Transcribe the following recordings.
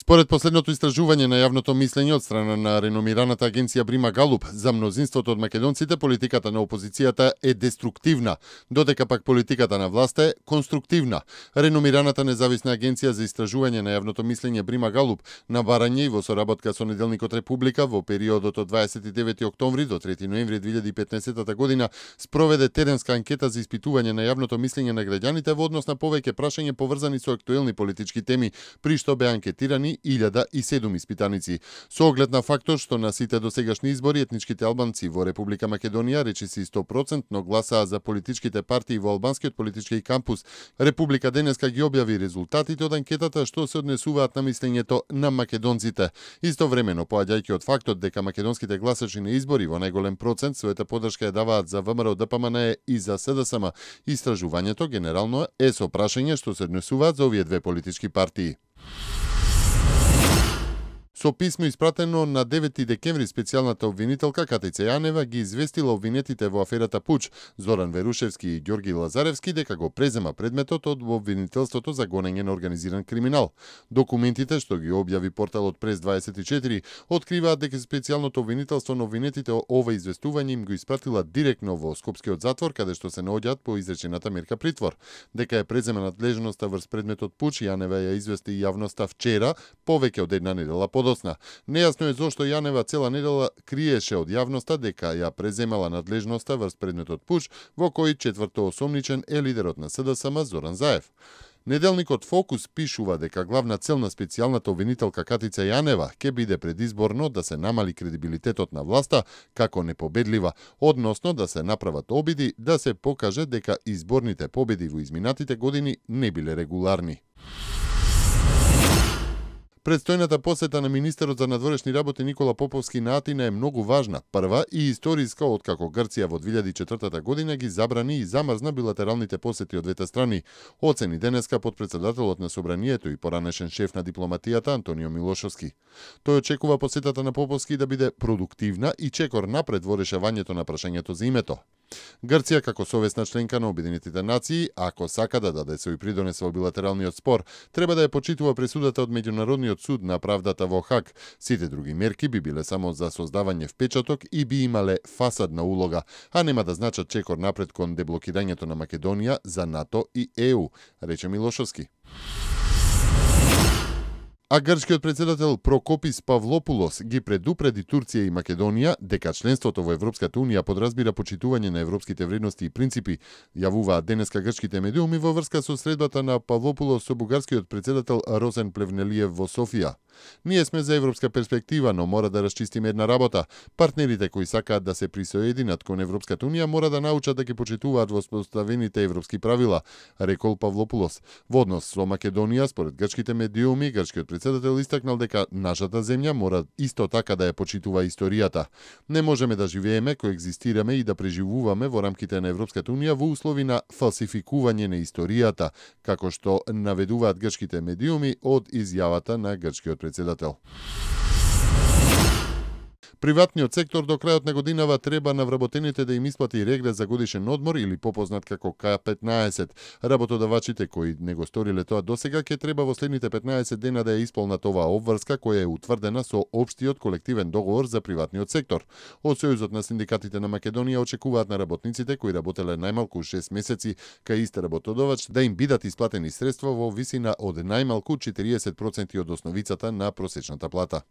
Според последното истражување на јавното мислење од страна на реномираната агенција Брима Галуп, за мнозинството од македонците политиката на опозицијата е деструктивна, додека пак политиката на власта е конструктивна. Реномираната независна агенција за истражување на јавното мислење Брима Галуп на барање и во соработка со неделникот Република во периодот од 29 октомври до 3 ноември 2015 година спроведе теренска анкета за испитување на јавното мислење на граѓаните во однос на повеќе прашања поврзани со актуелни политички теми, при што беа анкетирани 1007 испитаници. Со оглед на фактор што на сите досегашни избори етничките албанци во Република Македонија речиси 100% гласаа за политичките партии во албанскиот политички кампус, Република денеска ги објави резултатите од анкетата што се однесуваат на мислењето на македонците. Истовремено, поаѓајќи од фактот дека македонските гласачи на избори во најголем процент својата поддршка ја даваат за ВМРО ДПМН и за СДСМ, истражувањето генерално е со прашање што се однесуваат за овие две политички партии. Со писмо испратено на 9 декември, специјалната обвинителка Катица Јанева ги известила обвинетите во аферата Пуч, Зоран Верушевски и Ѓорги Лазаревски, дека го презема предметот од обвинителството за гонење на организиран криминал. Документите што ги објави порталот Прес 24 откриваат дека специјалното обвинителство на обвинетите ова известување им го испратила директно во Скопскиот затвор, каде што се наоѓаат по изречената мерка притвор. Дека е презема надлежноста врз предметот Пуч, Јанева ја извести јавноста вчера, повеќе од една недела подоцна. Нејасно е зошто Јанева цела недела криеше од јавноста дека ја преземала надлежноста врз предметот Пуч, во кој четврто осомничен е лидерот на СДСМ Зоран Заев. Неделникот Фокус пишува дека главна цел на специјалната обвинителка Катица Јанева ќе биде предизборно да се намали кредибилитетот на власта како непобедлива, односно да се направат обиди да се покаже дека изборните победи во изминатите години не биле регуларни. Предстојната посета на министерот за надворешни работи Никола Поповски на Атина е многу важна, прва и историска откако Грција во 2004 година ги забрани и замрзна билатералните посети од двете страни, оцени денеска подпредседателот на Собранието и поранешен шеф на дипломатијата Антонио Милошовски. Тој очекува посетата на Поповски да биде продуктивна и чекор напред во решавањето на прашањето за името. Грција како совесна членка на Обединетите нации, ако сака да даде свој придонес во билатералниот спор, треба да ја почитува пресудата од Меѓународниот суд на правдата во Хаг. Сите други мерки би биле само за создавање впечаток и би имале фасадна улога, а нема да значат чекор напред кон деблокирањето на Македонија за НАТО и ЕУ, рече Милошовски. А грчкиот председател Прокопис Павлопулос ги предупреди Турција и Македонија дека членството во Европската унија подразбира почитување на европските вредности и принципи, јавуваат денеска грчките медиуми во врска со средбата на Павлопулос со бугарскиот председател Росен Плевнелиев во Софија. Ние сме за европска перспектива, но мора да расчистиме една работа. Партнерите кои сакаат да се присоединат кон Европската унија мора да научат да ги почитуваат воспоставените европски правила, рекол Павлопулос. Во однос со Македонија, според грчките медиуми, грчкиот председател истакнал дека нашата земја мора исто така да ја почитува историјата. Не можеме да живееме, коегзистираме и да преживуваме во рамките на Европската унија во услови на фалсификување на историјата, како што наведуваат грчките медиуми од изјавата на грчкиот председател. Приватниот сектор до крајот на годинава треба на вработените да им исплати регрес за годишен одмор или попознат како К15. Работодавачите кои не го сториле тоа досега ќе треба во следните 15 дена да ја исполнат оваа обврска која е утврдена со општиот колективен договор за приватниот сектор. Од Сојузот на синдикатите на Македонија очекуваат на работниците кои работеле најмалку 6 месеци кај ист работодавач да им бидат исплатени средства во висина од најмалку 40% од основицата на просечната плата.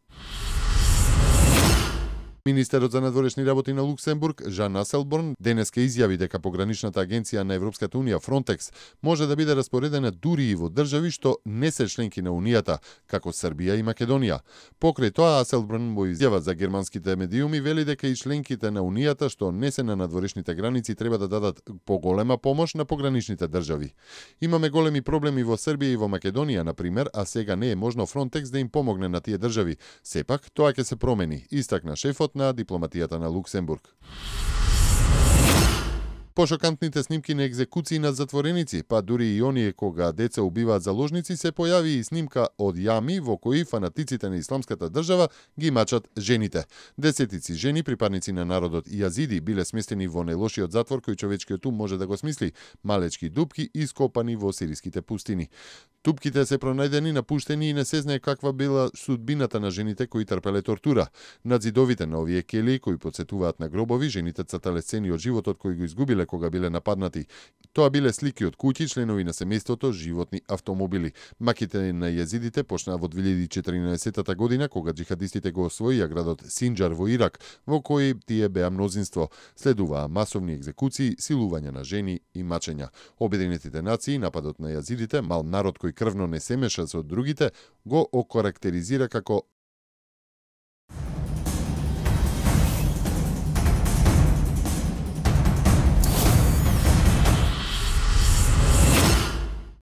Министерот за надворешни работи на Луксембург, Жан Аселборн, денеска изјави дека пограничната агенција на Европската унија Фронтекс може да биде распоредена дури и во држави што не се членки на Унијата, како Србија и Македонија. Покрај тоа, Аселборн во изјава за германските медиуми вели дека и членките на Унијата што не се на надворешните граници треба да дадат поголема помош на пограничните држави. Имаме големи проблеми во Србија и во Македонија, на пример, а сега не е можно Фронтекс да им помогне на тие држави. Сепак, тоа ќе се промени, истакна шефот на дипломатијата на Луксембург. Пошокантните снимки на екзекуции на затвореници, па дури и оние кога деца убиваат заложници, се појави и снимка од јами во кои фанатиците на исламската држава ги мачат жените. Десетици жени, припадници на народот јазиди, биле сместени во најлошиот затвор кој човечкиот ум може да го смисли, малечки дупки ископани во сириските пустини. Тупките се пронајдени напуштени и не се знае каква била судбината на жените кои трпеле тортура. Над зидовите на овие кели кои потсетуваат на гробови, жените цртале сцени од животот кој го изгубиле кога биле нападнати. Тоа биле слики од куќи, членови на семејството, животни, автомобили. Маките на језидите почнаа во 2014 година кога џихадистите го освоија градот Синџар во Ирак, во кој тие беа мнозинство. Следуваа масовни екзекуции, силување на жени и мачења. Обединетите нации нападот на јазидите, мал народ кој крвно не се меша со другите, го окарактеризира како